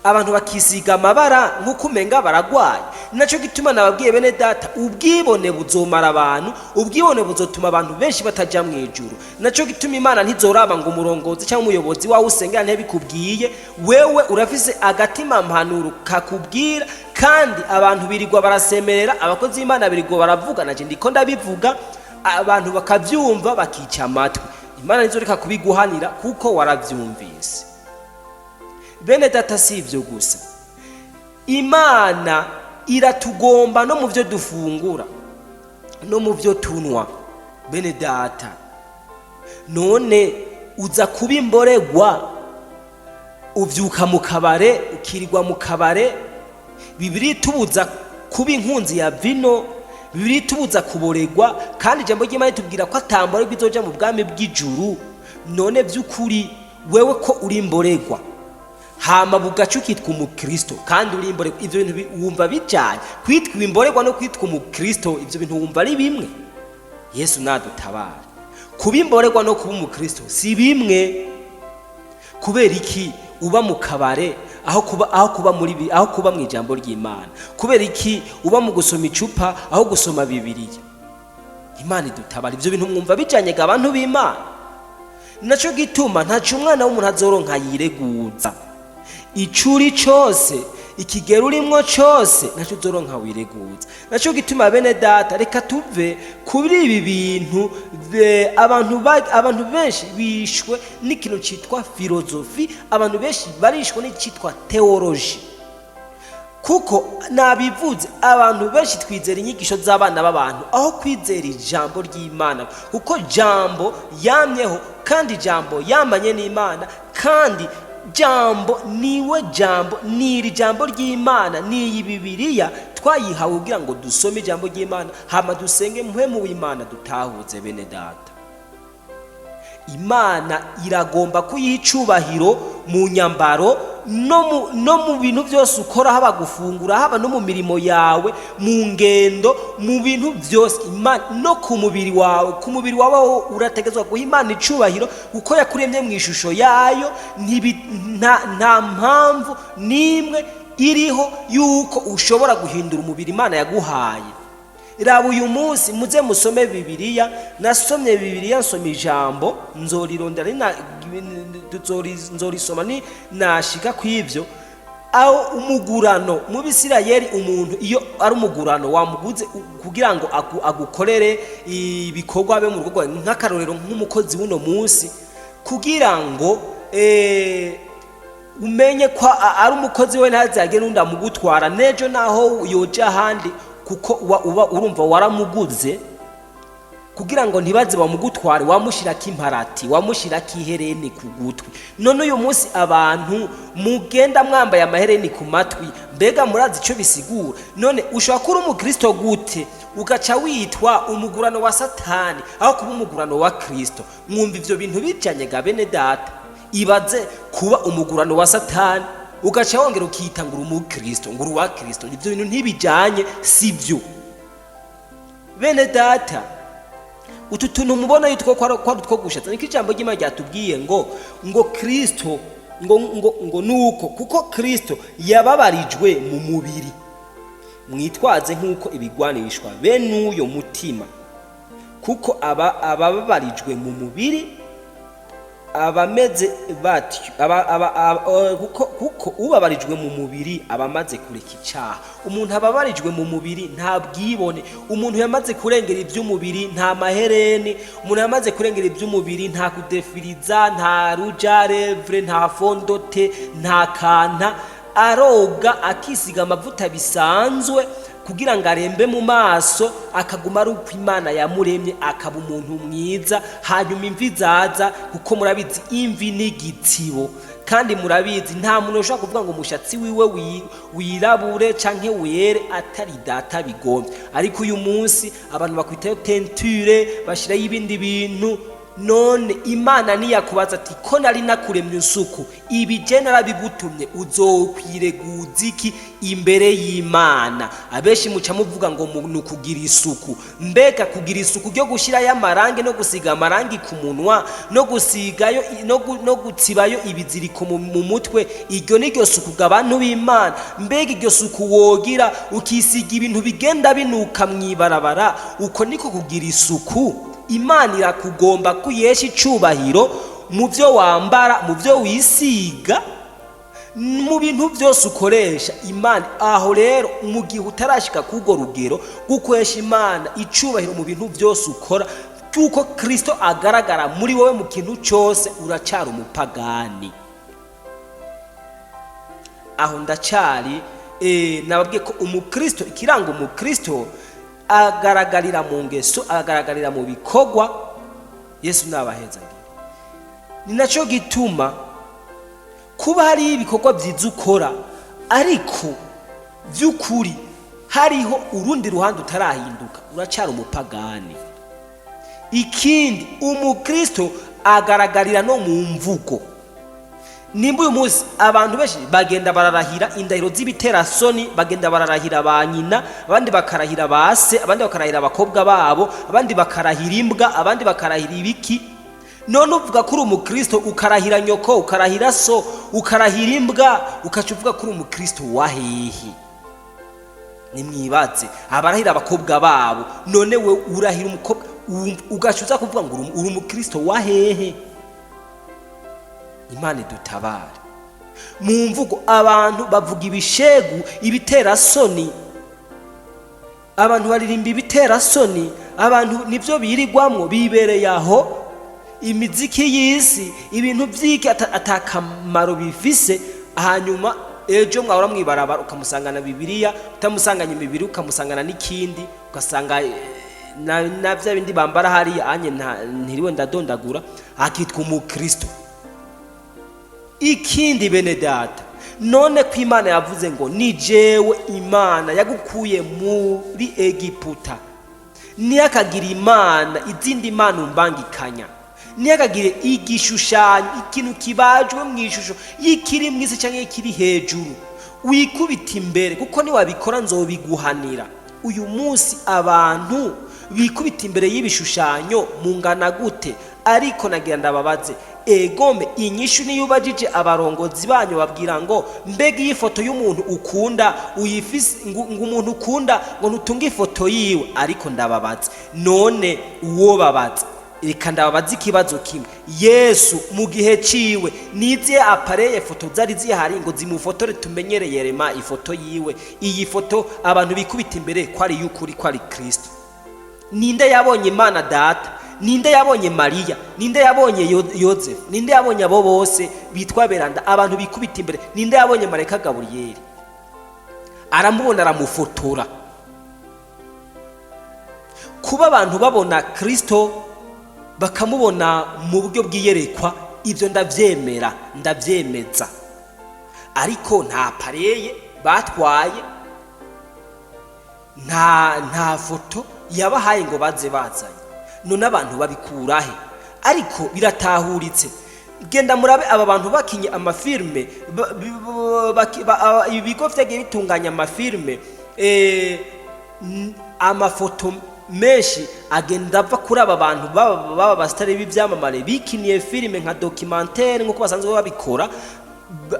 Abantu bakisiga amabara nk'uko umenga baragwaye. Nacyo gituma nababwiye, bene data, ubwibone buzomara abantu, ubwibone buzotuma abantu benshi batajya mu ijuru. Nacyo gituma Imana ntizoraba ngo umurongozi cyangwa umuyobozi wawe usengera ntibikubwiye. Wewe urafise agatima mpanuro kakubwira, kandi abantu birirwa barasemerera, abakozi b'Imana birirwa baravuga, naje ndiko ndabivuga, abantu bakabyumva bakica amatwi. Imana ntizoreka kubiguhanira kuko warabyumvise. Bene data, si ibyo gusa, Imana iratugomba no mu byo dufungura no mu byo tunywa. Bene data, none uza kuba imboregwa, ubyuka mu kabare, ukirirwa mu kabare. Bibiliya itubuza kuba inkunzi ya vino, Bibiliya itubuza kuboregwa, kandi ijambo ry'Imana itubwira ko atamboregwa izoja mu bwami bw'ijuru. None by'ukuri wewe ko uri imboregwa, hama bugaca ukitwa umukristo kandi uri imboregwa, ibyo bintu wumva bijanye? Kwitwa imboregwa no kwitwa umukristo, ibyo bintu wumva ari bimwe? Yesu nadutabara. Kuba imboregwa no kuba umukristo si bimwe. Kubera iki uba mu kabare aho kuba aho kuba mu ijambo ry'Imana? Kubera iki uba mu gusoma icupa aho gusoma Bibiliya? Imana idutabara. Ibyo bintu mwumva bijanye ga abantu b'Imana? Naco gituma ntaco umwana w'umuntu azoronka yireguza. Icuri cose Ikigero urimwo cyose nacyo uzoronka wireguza. Nacyo gituma, bene data, reka tuve kuri ibi bintu. Abantu benshi bishwe n'ikintu cyitwa philosophie, abantu benshi barishwe n'icyitwa théologie, kuko nabivuze, abantu benshi twizera inyigisho z'abana b'abantu aho kwizera ijambo ry'Imana, kuko jambo yamyeho, kandi jambo yamanye n'Imana, kandi jambo niwe jambo. Ni iri jambo ry'Imana, ni iyi Bibiliya twayihawe kugira ngo dusome ijambo ry'Imana, hama dusenge Mpwemu w'Imana dutahuze. Bene data, Imana iragomba kuyiha icubahiro mu nyambaro no mu bintu byose ukora, haba gufungura, haba no mu mirimo yawe, mu ngendo, mu bintu byose. Imana no ku mubiri wawe, ku mubiri wawe wo urategetswe guha Imana icubahiro, kuko yakuremye mu ishusho yayo. Nta mpamvu n'imwe iriho yuko ushobora guhindura umubiri Imana yaguhaye. Raba uyu munsi, muze musome Bibiliya. Nasomye Bibiliya, nsoma ijambo, nzorirondera, nzorisoma ni nashika kw'ivyo. Aho umugurano mu Bisirayeli, umuntu iyo ari umugurano wamuguze kugira ngo agukorere ibikorwa abe mu rugo rwawe, nk'akarorero nk'umukozi w'uno munsi, kugira ngo umenye ko ari umukozi we, ntazagire n'undi amugutwara n'ejo naho yoja ahandi, kuko uba urumva waramuguze kugira ngo ntibaze bamugutware, wamushyirako imparati, wamushyirako ihereni ku gutwi. None uyu munsi abantu mugenda mwambaye amahereni ku matwi, mbega murazi icyo bisigura? None ushobora kuba uri umukristo gute ugaca witwa umugurano wa Satani aho kuba umugurano wa Kristo? Mwumva ivyo bintu bijanye ga, bene data? Ibaze kuba umugurano wa Satani, ugaca wongera ukiyita ngo uri umukristo, ngo uri uwa Kristo. Ibyo bintu ntibijanye, si byo, bene data. Utu tuntu mubona yitwa ko ari utwo gushatsa, niko ijambo ry'Imana ryatubwiye ngo Kristo ngo nuko kuko Kristo yababarijwe mu mubiri, mwitwaze nk'uko ibigwanishwa bene uyo mutima, kuko aba abababarijwe mu mubiri abameze batyo kuko ubabarijwe mu mubiri aba amaze kureka icyaha. Umuntu ababarijwe mu mubiri nta bwibone. Umuntu yamaze kurengera iby'umubiri nta mahereni. Umuntu yamaze kurengera iby'umubiri nta kudefiriza, nta rouge à lèvres, nta fond de teint, nta kanta. Aroga, akisiga amavuta bisanzwe kugira ngo arembe mu maso, akaguma ari uko Imana yamuremye, akaba umuntu mwiza. Hanyuma imvi zaza, kuko murabizi imvi ni igitsibo, kandi murabizi nta muntu ushobora kuvuga ngo umushatsi wiwe wirabure canke were atari data bigombye. Ariko uyu munsi abantu bakwitayo teinture, bashyirayo ibindi bintu. None Imana niyakubaza ati: "Ko nari nakuremye isuku, ibi je narabigutumye, uzokwireguza iki imbere y'Imana?" Abenshi muca muvuga ngo ni ukugira isuku. Mbega kugira isuku ryo gushyirayo amarangi no gusiga amarangi ku munwa no gusigayo no gutsibayo ibiziriko mu mutwe, iryo ni ryo suku abantu b'Imana? Mbega iryo suku wogira ukisiga ibintu bigenda binuka mw'ibarabara, uko niko kugira isuku? Imana irakugomba kuyesha icubahiro mu byo wambara, mu byo wisiga, mu bintu byose ukoresha Imana. Aho rero mu gihe utarashika k'urwo rugero gukoresha Imana icubahiro mu bintu byose ukora, cy'uko Kristo agaragara muri wowe mu kintu cyose, uracyari umupagani. Aho ndacyari nababwiye ko umukristo, ikiranga umukristo, agaragarira mu ngeso, agaragarira mu bikorwa. Yesu nabahezagire. Ni nacyo gituma kuba hariho ibikorwa byiza ukora, ariko by'ukuri hariho urundi ruhande utarahinduka, uracyari umupagani. Ikindi, umukristo agaragarira no mu mvugo. Nimba uyu munsi abantu benshi bagenda bararahira indahiro z'ibiterasoni, bagenda bararahira ba nyina, abandi bakarahira ba se, abandi bakarahira abakobwa babo, abandi bakarahira imbwa, abandi bakarahira ibiki, none uvuga ko uri umukristo, ukarahira nyoko, ukarahira so, ukarahira imbwa, ukaca uvuga ko uri umukristo wa hehe? Nimwibaze abarahira abakobwa babo. None we urahira umukobwa, ugaca uza kuvuga ngo uri umukristo wa hehe? Imana idutabare. Mu mvugo abantu bavuga ibishegu, ibiterasoni, abantu baririmba ibiterasoni, abantu nibyo birirwamwo, bibereye aho, imiziki y'isi, ibintu by'iki atakamaro bifise. Hanyuma ejo mwahora mwibarabara ukamusangana Bibiliya, utamusanganya imibiri ukamusangana n'ikindi, ugasanga na bya bindi bambara hariya anye ntiriwe ndadondagura, akitwa umukristo. Ikindi, bene data, none ko Imana yavuze ngo: "Ni jewe Imana yagukuye muri Egiputa, ntiyakagire imana izindi mana umbangikanya, ntiyakagire igishushanyo, ikintu kibajwe mu ishusho y'ikiri mu isi cyangwa ikiri hejuru, wikubita imbere, kuko niwabikora nzobiguhanira." Uyu munsi abantu bikubita imbere y'ibishushanyo mungana gute? Ariko nagira ndababaze, egome inyishu niyo ubajije abarongozi banyu, babwira ngo: "Mbega iyi foto y'umuntu ukunda uyifise?" Ngo umuntu ukunda ngo ntutunge ifoto yiwe. Ariko ndababaza, none uwo babaza, reka ndababaza ikibazo kimwe: Yesu mu gihe ciwe nizihe appareil photo zari zihari ngo zimufotore, tumenyereye rema ifoto yiwe? Iyi foto abantu bikubita imbere ko ari y'ukuri, ko ari Kristo, ninde yabonye Imana Data? Ninde yabonye Mariya? Ninde yabonye Yozefu? Ninde yabonye abo bose bitwa beranda abantu bikubita imbere? Ninde yabonye marayika Gaburiyeli? Aramubona, aramufotora. Kuba abantu babona Kristo, bakamubona mu buryo bw'iyerekwa, ibyo ndabyemera, ndabyemeza, ariko nta appareil batwaye, nta foto yabahaye ngo baze bazanye. None abantu babikurahe? Ariko biratahuritse. Genda murabe aba bantu bakinye amafilme, ibigo vyagiye bitunganya amafilme, amafoto menshi agenda ava kuri aba bantu baba abasitari b'ibyamamare bikiniye filime nka documentaire nk'uko basanzwe babikora.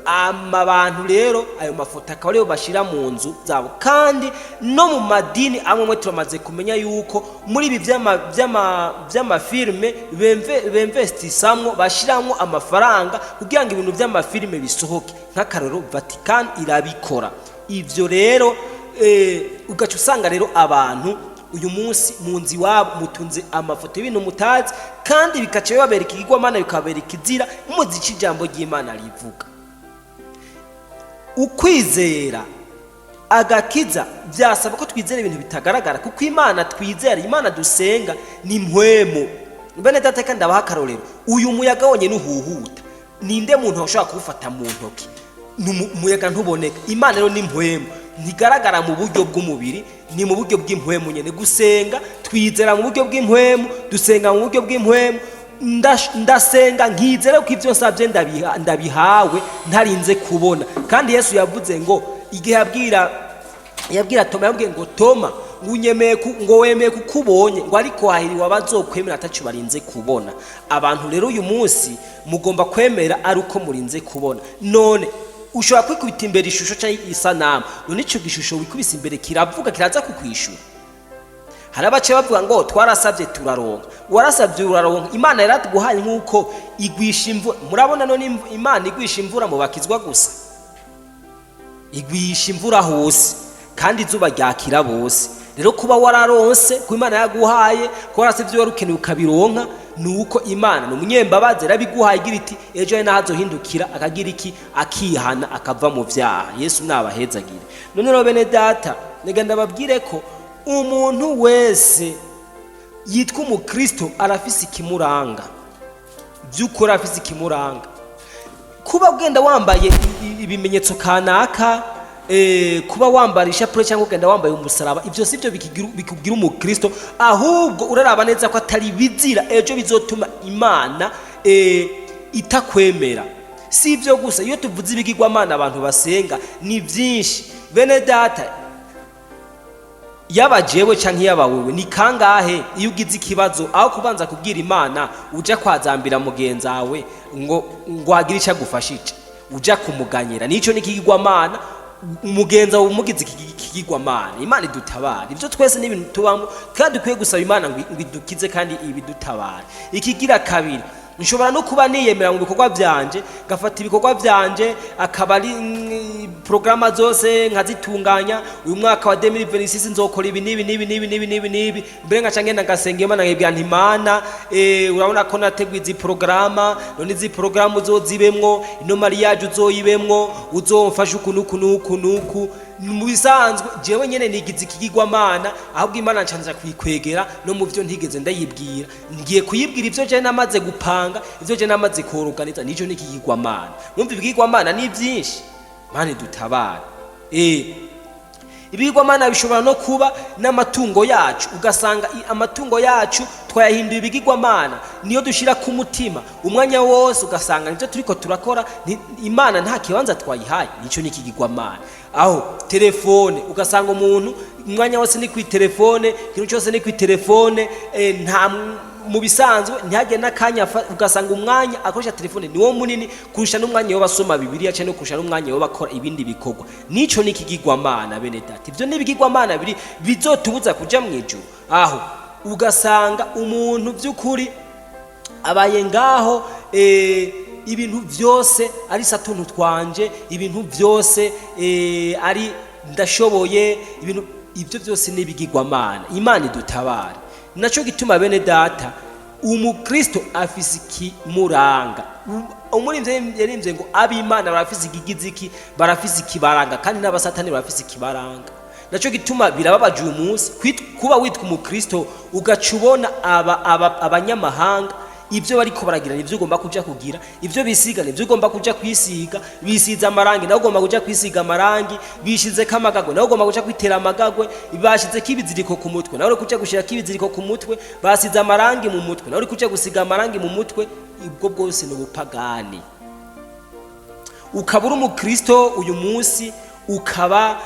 Ama bantu rero ayo mafoto akaba ariyo bashyira mu nzu zabo. Kandi no mu madini amwe amwe turamaze kumenya yuko muri ibi by'amafilme bemvestisamwo, bashyiramo amafaranga kugira ngo ibintu by'amafilme bisohoke. Nk'akarorero, Vatican irabikora ibyo. Rero ugaca usanga rero abantu uyu munsi mu nzu iwabo mutunze amafoto y'ibintu mutazi, kandi bikaca bibabereka ikigwamana, bikabereka izira. Muzi icyo ijambo ry'Imana rivuga. Ukwizera, agakiza, byasaba ko twizera ibintu bitagaragara, kuko Imana twizera, Imana dusenga ni mpwemu. Bene data, kandi ndabaha akarorero: uyu muyaga wonyine uhuhuta, ninde muntu washobora kuwufata mu ntoki? Ni umuyaga, ntuboneka. Imana rero ni mpwemu, ntigaragara mu buryo bw'umubiri, ni mu buryo bw'impwemu nyine. Gusenga, twizera mu buryo bw'impwemu, dusenga mu buryo bw'impwemu. Ndasenga nkizera ko ibyo nsabye ndabihawe ntarinze kubona. Kandi Yesu yavuze ngo, igihe yabwira Toma, yabwiye ngo: "Toma, ngo unyemeye ngo wemeye kuko ubonye," ngo ariko hahiriwe abazokwemera ataco barinze kubona. Abantu rero uyu munsi mugomba kwemera ari uko murinze kubona. None ushobora kwikubita imbere ishusho cyangwa isanamu, none ico gishusho wikubise imbere kiravuga, kiraza kukwishura? Hari abace bavuga ngo: "Twarasabye turaronka." Warasabye uraronka, Imana yaraguhaye nk'uko igwisha imvura. Murabona none Imana igwisha imvura mu bakizwa gusa? Igwisha imvura hose, kandi izuba ryakira bose. Rero kuba wararonse, kuba Imana yaguhaye, kuba warasabye ibyo wari ukeneye ukabironka, ni uko Imana ni umunyembabazi, yarabiguhaye igira iti: "Ejo hari n'ahazohindukira akagira iki? Akihana, akava mu byaha." Yesu nabahezagire. None rero, bene data, reka ndababwire ko umuntu wese yitwa umukristo arafise ikimuranga. By'ukuri arafise ikimuranga. Kuba ugenda wambaye ibimenyetso kanaka, kuba wambara ishapure cyangwa ugenda wambaye umusaraba, ibyo si byo bikugira umukristo. Ahubwo uraraba neza ko atari bizira ejo bizotuma Imana itakwemera. Si ibyo gusa, iyo tuvuze ibigirwamana abantu basenga ni byinshi, bene data. Yaba jewe canke yaba wewe, ni kangahe iyo ugize ikibazo, aho kubanza kubwira Imana, uja kwazambira mugenzawe ngo agire icyo agufashije, uja kumuganyira? Nico ni ikigirwamana. Umugenza wawe umugize ikigirwamana. Imana idutabare. Ibyo twese ni ibintu tubamo, kandi dukwiye gusaba Imana ngo idukize kandi ibidutabare. Ikigira kabiri, Nshobora no kuba niyemera mu bikorwa byanje, ngafata ibikorwa byanje akaba ari porogaramu zose nkazitunganya: uyu mwaka wa 2026 nzokora ibi n'ibi n'ibi n'ibi n'ibi n'ibi n'ibi. Mbere nkaca ngenda ngasenga Imana, nkibwira nti: "Imana, urabona ko nateguye izi porogaramu, none izi porogaramu uzozibemwo, ino mariage uzoyibemwo, uzomfasha uku n'uku n'uku n'uku." Mu bisanzwe jewe nyene nigize ikigirwamana, ahubwo Imana ncanza kuyikwegera no mu byo ntigeze ndayibwira. Ngiye kuyibwira ivyo je namaze gupanga, ivyo je namaze kuorganiza. Nico ni ikigirwamana. Mwumva, ibigirwamana ni byinshi. Mane dutabare. Ibigirwamana bishobora no kuba n'amatungo yacu, ugasanga amatungo yacu twayahinduye ibigirwamana, niyo dushyira ku mutima umwanya wose, ugasanga nibyo turiko turakora. Imana nta kibanza twayihaye. Nicyo ni ikigirwamana. Aho telefone, ugasanga umuntu umwanya wose ni ku telefone, ikintu cyose ni ku telefone, nta mu bisanzwe ntihagire n'akanya ugasanga umwanya akoresha telefone niwo munini kurusha n'umwanya wo basoma Bibiliya cyangwa kurusha n'umwanya wo bakora ibindi bikorwa. Nico ni ikigirwamana, bene data. Ibyo ni ibigirwamana biri bizotubuza kuja mu ijuru. Aho ugasanga umuntu by'ukuri abaye ngaho, ibintu byose ari satuntu twanje, ibintu byose ari ndashoboye, ibintu ibyo byose ni ibigirwamana. Imana idutabare. Naco gituma, bene data, umukristo afise ikimuranga. Umuririmbyi yaririmbye ngo ab'Imana barafise ikigiziki, barafise ikibaranga, kandi n'abasatani barafise ikibaranga. Naco gituma birababaje uyu munsi kuba witwa umukristo, ugaca ubona aba abanyamahanga ibyo bariko baragira nibyo ugomba kuja kugira, ibyo bisiga nibyo ugomba kuja kwisiga. Bisize amarangi, nawe ugomba kuja kwisiga amarangi. Bishizeko amagagwe, nawe ugomba kuja kwitera amagagwe. Bashizeko ibiziriko ku mutwe, nawe uri kuja gushirako ibiziriko ku mutwe. Basize amarangi mu mutwe, nawe uri kuja gusiga amarangi mu mutwe. Ubwo bwose ni ubupagani. Ukaba uri umukristo uyu munsi, ukaba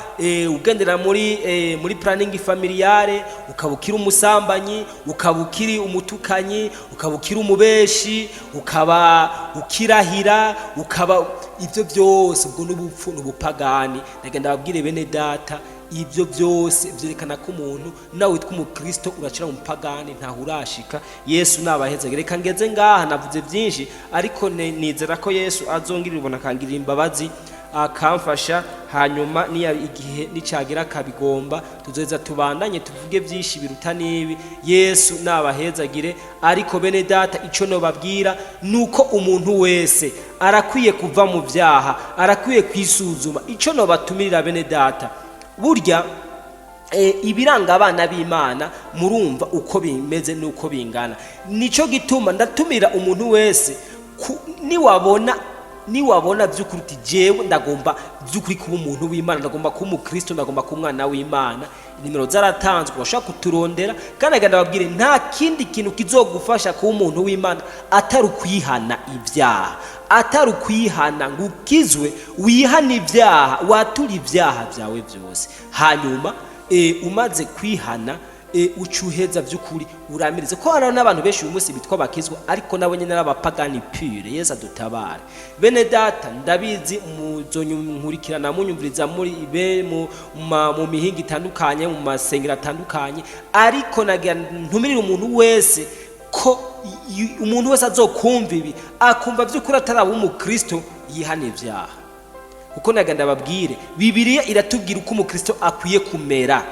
ugendera muri planning familiale, ukaba ukiri umusambanyi, ukaba ukiri umutukanyi, ukaba ukiri umubeshi, ukaba ukirahira, ukaba ibyo byose, ubwo n'ubupfu n'ubupagani. Ndagenda babwire, bene data, ibyo byose byerekana ko umuntu nawe witwa umukristo uracira mu mupagani, ntaho urashika. Yesu nabaheze. Reka ngeze ngaha, navuze byinshi, ariko nizera ko Yesu azongirira ubona, akangirira imbabazi, akamfasha. Hanyuma niya igihe nicagira akabigomba, tuzoheza tubandanye tuvuge byinshi biruta n'ibi. Yesu nabahezagire. Ariko bene data, ico nobabwira nuko umuntu wese arakwiye kuva mu byaha, arakwiye kwisuzuma. Ico nobatumirira, bene data, burya ibiranga abana b'Imana murumva uko bimeze n'uko bingana. Nico gituma ndatumira umuntu wese niwabona by'ukuri uti: "Jewe ndagomba by'ukuri kuba umuntu w'Imana, ndagomba kuba umukristo, ndagomba kuba umwana w'Imana," nimero zaratanzwe, bashobora kuturondera. Kandi agenda babwire, nta kindi kintu kizogufasha kuba umuntu w'Imana atari ukwihana ibyaha, atari ukwihana ngo ukizwe, wihane ibyaha, wature ibyaha byawe byose. Hanyuma umaze kwihana, uca uheza by'ukuri uramirize ko hariho n'abantu benshi uyu munsi bitwa bakizwa, ariko nabo nyine ari abapagani pure. Yesu adutabare. Bene data, ndabizi muzonkurikirana, munyumviriza muri be mu mihinga itandukanye, mu masengero atandukanye, ariko nagira ntumirire umuntu wese ko umuntu wese azokumva ibi, akumva by'ukuri ataraba umukristo, yihana ibyaha. Kuko naga ndababwire, Bibiliya iratubwira uko umukristo akwiye kumera.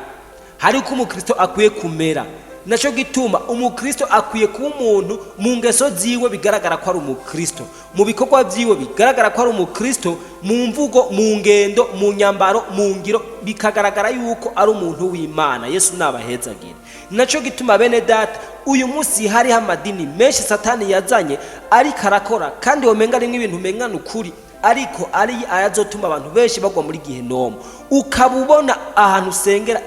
Hari uko umukristo akwiye kumera. Nacyo gituma umukristo akwiye kuba umuntu mu ngeso ziwe bigaragara ko ari umukristo, mu bikorwa byiwe bigaragara ko ari umukristo, mu mvugo, mu ngendo, mu nyambaro, mu ngiro, bikagaragara yuko ari umuntu w'Imana. Yesu nabahezagire. Nacyo gituma, bene data, uyu munsi hariho amadini menshi Satani yazanye, ariko arakora, kandi womenga arimwo ibintu umenga ni ukuri, ariko ari ayazotuma abantu benshi bagwa muri gihenomu. Ukaba ubona ahantu usengera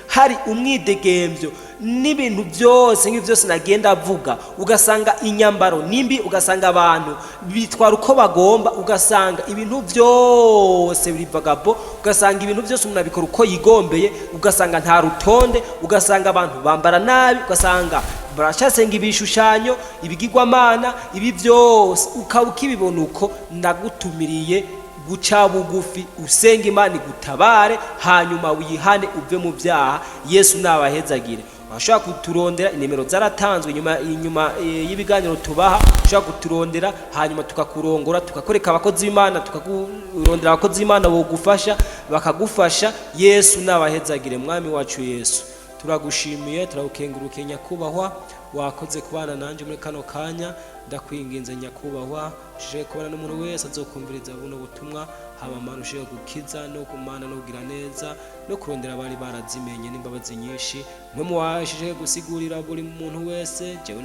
hari umwidegembyo n'ibintu byose nk'ibyo byose nagenda avuga, ugasanga inyambaro nimbi, ugasanga abantu bitwara uko bagomba, ugasanga ibintu byose biri vagabo, ugasanga ibintu byose umuntu abikora uko yigombeye, ugasanga nta rutonde, ugasanga abantu bambara nabi, ugasanga baracyasenga ibishushanyo, ibigirwamana, ibi byose ukaba ukibibona uko, ndagutumiriye guca bugufi, usenga Imana igutabare, hanyuma wihane uve mu byaha. Yesu nabahezagire. Urashobora kuturondera, inimero zaratanzwe inyuma y'ibiganiro tubaha. Ushobora kuturondera, hanyuma tukakurongora, tukakwereka abakozi b'Imana, tukakurondera abakozi b'Imana bogufasha, bakagufasha. Yesu nabahezagire. Mwami wacu Yesu, turagushimiye, turagukengurukiye nyakubahwa. Wakoze kubana nanje muri kano kanya. Ndakwinginze nyakubahwa, ushishikaye kubana n'umuntu wese azokumviriza buno butumwa. Haba Mana, ushobora gukiza no kumana no kugira neza no kurondera abari barazimenye n'imbabazi nyinshi. Mwe muwashije gusigurira buri muntu wese. Jewe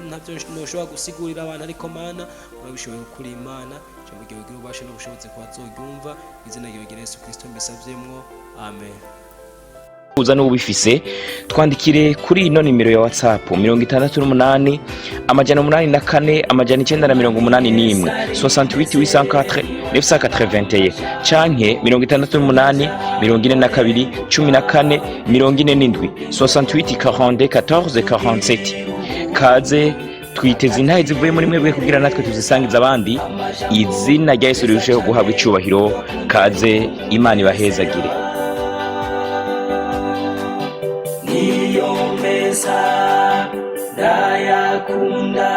ntavyo noshobora gusigurira abantu, ariko Mana, urabishoboye gukura. Imana, ijambo ryawe gira ububasha n'ubushobozi ku bazoryumva. Izina ryawe rya Yesu Kristo mbisavyemwo, amen. Uza n'ubifise, twandikire kuri ino nimero ya WhatsApp: 68 804 981, 68 804 981, canke 68 42 14 47, 68 42 14 47. Kaze, twiteze intahe zivuye muri mwebwe kugira natwe tuzisangiza abandi, izina rya Yesu rirusheho guhabwa icubahiro. Kaze, Imana ibahezagire. Niyo meza ndayakunda.